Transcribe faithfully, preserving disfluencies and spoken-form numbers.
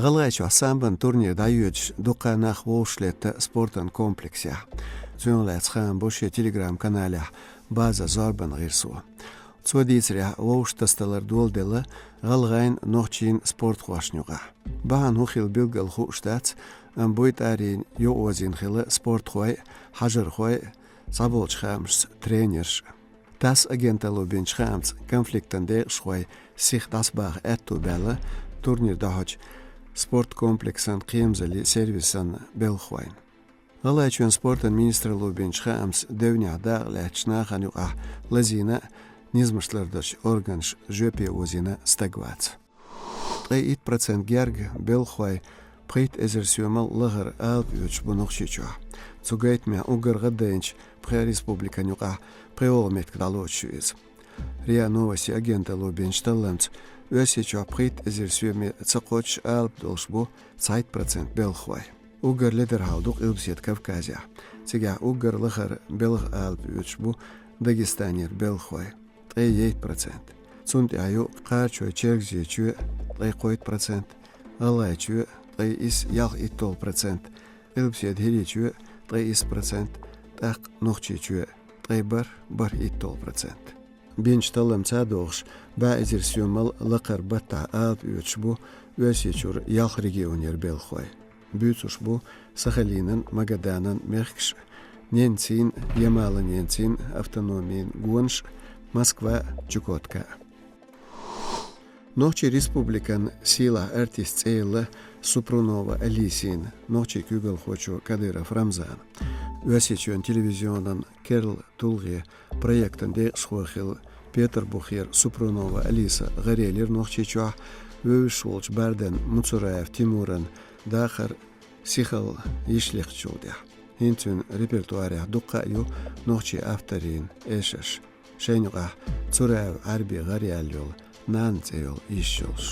ГӀалгӀайчохь самбон турнир дӀайоьдуш дукха нах вовшах летта спортан комплексехь. Цунах лаьцна хаам бо шен телеграм-каналехь База зорбан гӀирсо. Цо дийцарехь, вовшахтасадалар доладелла гӀалгӀайн, нохчийн спортхошна юкъахь. Бахьана хӀун хилла билггал хууш дац, амма буй тӀарийна, йоазийна хилла спортхой, хьажархой, цхьаболчу хаамашца тренерш. ТАСС агенталло бинчу хаамца, конфликтан декъашхой сиха дӀасабаха аьтто баьлла турнир дӀахьочу спорткомплексан кхерамзаллин сервисан белхахойн. ГӀалгӀайчоьнан спортан министралло бинчу хаамца, девнехь дакъа лаьттачу нахана юкъахь лазийна а, низамаш лардарчу органаша жоьпе озийна стаг вац. Ткъе итт процент герга белхахой пхийтта эзар соьмал лахара алапа оьцуш бу Нохчийчохь. Цу гайтамехь уггар гӀаддайначу пхеа республикан юкъахь пхоьалгӀа меттиг дӀалоцуш ю иза. РИА Новости агенталло бинчу талламца, Оьрсийчохь пхийтта эзар соьме ца кхоччуш алапа долуш бу цхьайтта процент белхахой. Уггар ледара хьал ду Къилбаседа Кавказехь. Цигахь уггар лахара белхан алапа оьцуш бу Дагестанера белхахой, ткъе итт процент. Цунна тӀаьхьа ю Кхарачой-Чергазийчоь, ткъе кхойтта процент, ГӀалгӀайчоь, ткъе исс ялх итталгӀа процент, Къилбаседа ХӀирийчоь, ткъе исс процент, тӀаккха Нохчийчоь, ткъе бархӀ, бархӀ итталгӀа процент. Бинчу талламца а догӀуш, бӀе эзар соьмал лакхара баттахь алапа оьцуш бу Оьрсийчуьра ялх регионера белхахой. Буьйцуш бу Сахалинан, Магаданан мехкаш, Ненцийн, Ямало-Ненцийн автономин гонаш, Москва, Чукотка. Нохчийн Республикан сийлахь артист цӀе елла Супрунова Алисина, нохчийн куьйгалхочо Кадыров Рамзана. Оьрсийчоьнан телевизионан керла тулгӀе проектан декъашхо хилла Петарбухера Супрунова Алиса гӀарелира Нохчийчохь, вевзаш волчу бардана Муцураев Тимуран дахар сихалла йиш лекхачул тӀаьхьа. ХӀинца цуьнан репертуарехь дуккха а ю нохчийн авторийн эшарш. Шайна юкъахь Цураев Ӏаьрби гӀар яьлла йолу «Нана» цӀе йолу йиш йолуш.